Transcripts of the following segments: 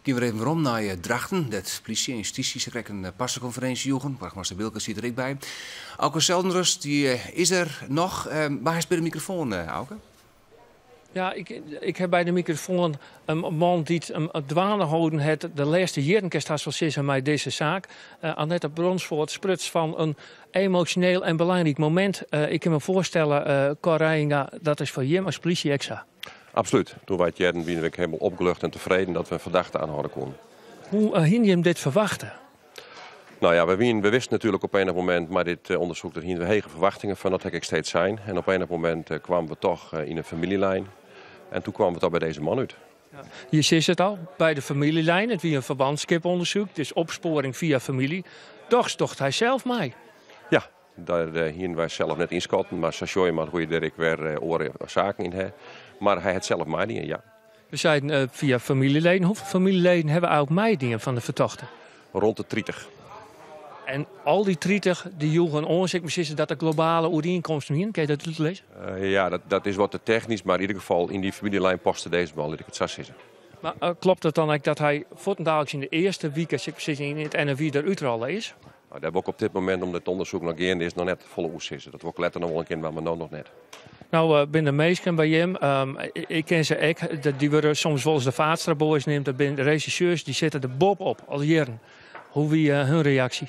Gean we even werom nei Drachten, dêr't plysje en justysje sakrekt in parsekonferinsje joegen. Boargemaster Wilkens siet der ek by. Auke Zeldenrust, dy is der noch. Wa hast by de mikrofoan, Auke? Ja, ik ha by de mikrofoan in man dy't him dwaande holden hat de lêste jierren, kinst hast wol sizze, mei dizze saak. Annette Bronsvoort spruts fan in emosjoneel en belangryk momint. Ik kin my foarstelle, Cor Reijenga, dat is foar jim as plysje ek sa. Absolút. Doe't wy it hearden wiene we ek hielendal opgelucht en tefreden dat we in ferdachte oanhâlde koene. Hoe hiene jim dit ferwachte? Nou ja, we wisten natuerlik op enich momint mei dit ûndersyk, dêr hiene we hege ferwachtingen fan, dat ha ik ek steeds sein. En op enich momint kwamen we toch yn in famyljelijn en doe kwamen we toch by dizze man út. Je sizze it al, by de famyljelijn, it wie in ferwantskipûndersyk, dus opspoaring fia famylje. Dochs docht hy sels mei. Ja, dêr hiene wy sels net ynskatten, mar sa sjogge je mar hoe je dêr ek wer oare saken yn ha. Mar hy hat sels meidien, ja. We seiden fia famyljeleden. Hoefolle famyljeleden hawwe eigentlik meidien fan de fertochte? Rond de 30. En al dy 30 dy joegen oan, sil ik mar sizze, dat der globale oerienkomsten wiene. Kinne je dat útlizze? Ja, dat is wat te technysk, mar yn ieder gefal yn dy famyljelijn paste dizze man, lit ik it sa sizze. Mar kloppet it dan ek dat hy fuortendaliks yn de earste wike, sil ik mar sizze, yn it NFI der útrôle is? Nou, dêr wol ik op dit momint, omdat it ûndersyk noch geande is, noch net folle oer sizze. Dat wol ik letter noch wol in kear, mar no noch net. Nou binne der minsken by jim, ik ken se ek, dy wurde soms wolris de Vaatstra Boys neamd. Dat binne resjersjeurs, dy sitte der boppe-op al jierren. Hoe wie hun reaksje?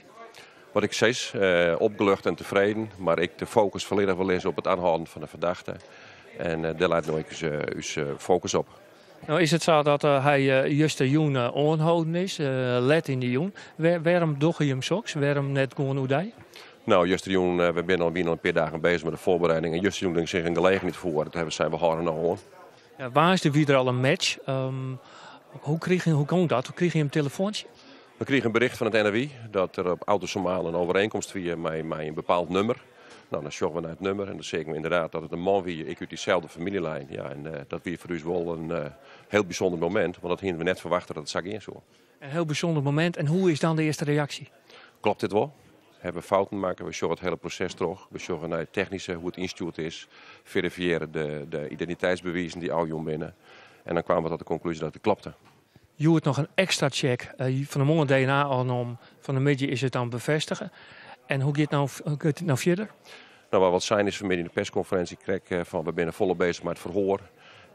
Wat ik sis, opgelucht en tefreden, mar ek de fokus folledich wol lizze op it oanhâlden fan de ferdachte. En dêr leit no ek ús fokus op. No is it sa dat hy justerjûn oanholden is, let yn de jûn. Wêrom dogge jim soks? Wêrom net gewoan oerdei? Nou, justerjûn, we binne al in pear dagen bezich mei de foarbereiding. En justerjûn die sich in gelegenheid foar. Dat hawwe sein, we hâlde no oan. Ja, woansdei wie der al in match. Hoe gong dat? Hoe krige jim in telefoantsje? We krigen in bericht fan it NFI dat der op autosomaal in oerienkomst wie mei in bepaald nummer. Nou, dan sjogge we nei it nummer en dan seagen we ynderdaad dat it in man wie, ek út dyselde famyljelijn. Ja, en dat wie foar ús wol in hiel bysûnder momint, want dat hiene we net ferwachte dat it sa gean soe. In hiel bysûnder momint. En hoe is dan de earste reaksje? Klopt dit wol? Hawwe we fouten makke? We sjogge it hiele proses troch. We sjogge nei it technyske, hoe't it ynstjoerd is. Ferifiearje de identiteitsbewizen dy't ôfjûn binne. En dan kwamen we tot de konklúzje dat it klopte. Hjoed noch in ekstra check. Fan 'e moarn DNA ôfnommen, fan 'e middei is it dan befêstige. En hoe giet it no fierder? Nou, wat sein is fanmiddei yn de perskonferinsje krekt fan we binne folop bezich mei it ferhoar.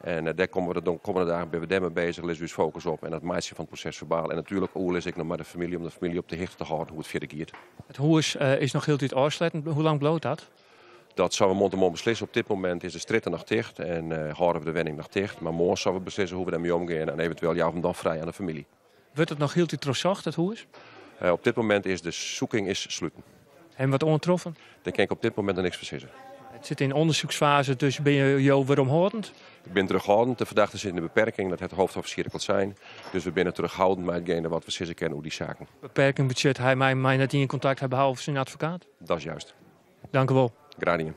En dêr komme we de kommende dagen binne we dêrmei bezich, lizze we ús fokus op en it meitsjen fan it proses-ferbaal. En natuerlik oerlis ik noch mei de famylje om de famylje op de hichte te hâlden hoe't it fierder giet. It hûs is noch hieltyd ôfsletten. Hoe lang bliuwt dat? Dat sille we moarntemoarn beslisse. Op dit momint is de strjitte noch ticht en hâlde we de wenning noch ticht. Mar moarn sille we beslisse hoe't we dêrmei omgean en eventueel jouwe we him dan frij oan de famylje. Wurdt it noch hieltyd trochsocht, it hûs? Op dit momint is de soeking is sluten. Hawwe wat oantroffen? Dêr kin ik op dit momint noch niks fan sizze. It sit yn ûndersyksfaze, dus binne jo weromhâldend? Ik bin terughoudend. De verdachte zit in de beperking, dat hat de hoofdofficier ek al sein. Dus we binne terughoudend mei itgene wat we sizze kinne oer dy saken. Beperking betsjut hy mei net ien kontakt ha behalve syn advokaat? Dat is juist. Dank u wol. Graach dien.